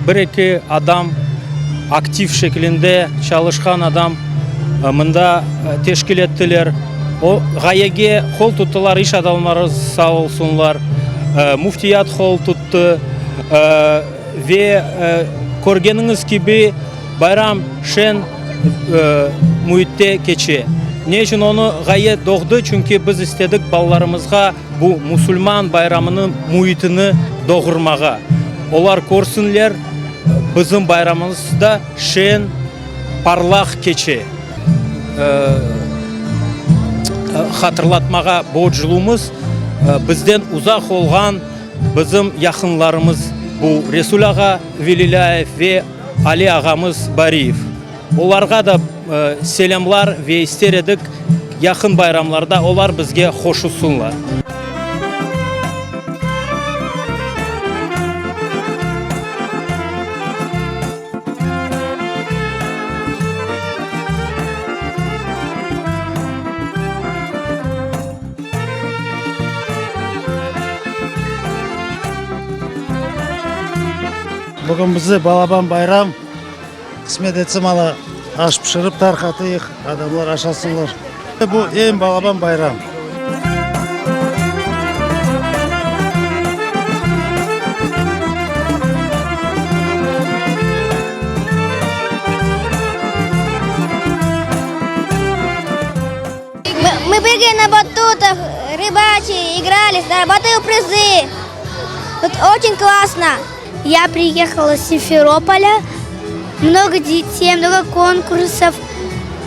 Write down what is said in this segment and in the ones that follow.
Bir-eki adam, aktiv şekilinde çalışqan adam mında teşkil ettiler. O ğayege qol tuttılar, iş adamları sağ olsunlar, müftiyat qol tuttı. Ve körgeniñiz kibi, bayram şeñ müitte keçe. Ne içün onı ğaye doğdı? Çünki biz istedik balalarımızğa bu musulman bayramınıñ müitini doğurmağa. Olar körsünler, bizim bayramımız da şeñ, parlaq keçe. Hatırlatmağa borclumız, bizden uzaq olğan bizim yaqınlarımız bu Resul ağa Velilâyev ve Ali ağamız Bariyev. Olarğa da selâmlar ve ister edik, yaqın bayramlarda olar bizge qoşulsunlar. Bugün bizde balaban bayram. Qısmet etse mana aş pişirip tarqatayıq, adamlar aşasınlar. Bu eñ balaban bayram. Мы прыгали на батутах, рыбачили, играли, зарабатывали призы. Тут очень классно. Я приехала с Симферополя. Много детей, много конкурсов,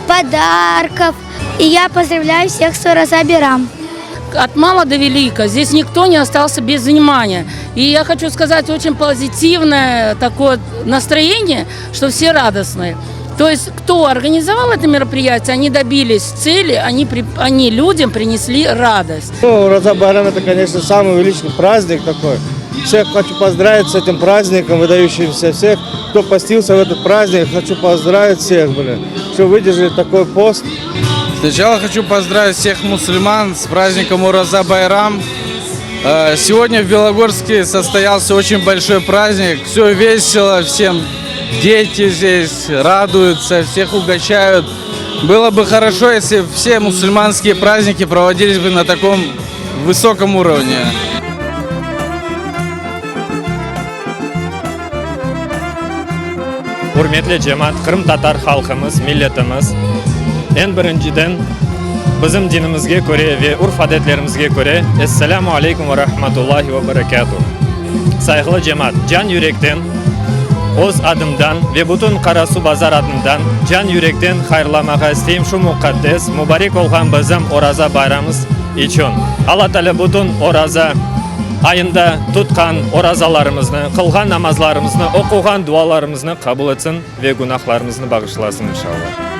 подарков. И я поздравляю всех с Ораза-Байрам. От мала до велика. Здесь никто не остался без внимания. И я хочу сказать, очень позитивное такое настроение, что все радостные. То есть, кто организовал это мероприятие, они добились цели, они, при, они людям принесли радость. Ну, Ораза Байрам это, конечно, самый великий праздник такой. Всех хочу поздравить с этим праздником, выдающимся всех, кто постился в этот праздник, хочу поздравить всех, блин, что выдержали такой пост. Сначала хочу поздравить всех мусульман с праздником Ураза Байрам. Э, сегодня в Белогорске состоялся очень большой праздник. Все весело, всем дети здесь радуются, всех угощают. Было бы хорошо, если все мусульманские праздники проводились бы на таком высоком уровне. Ürmetli cemaat, qırımtatar halqımız, milletimiz, eñ birinciden, bizim dinimizge köre ve urf-adetlerimizge köre, Esselâmu aleykum ve rahmetullahi ve berekâtuh. Sayğılı cemaat, can yürekten öz adımdan ve bütün Qarasuvbazar adından can yürekten hayırlamağa isteyim şu muqaddes, mubarek olğan bizim Oraza bayramımız içün. Alla Taalâ bütün oraza ayında tutqan orazalarımıznı, qılğan namazlarımıznı, oquğan dualarımıznı qabul etsin ve günahlarımıznı bağışlasın, inşallah.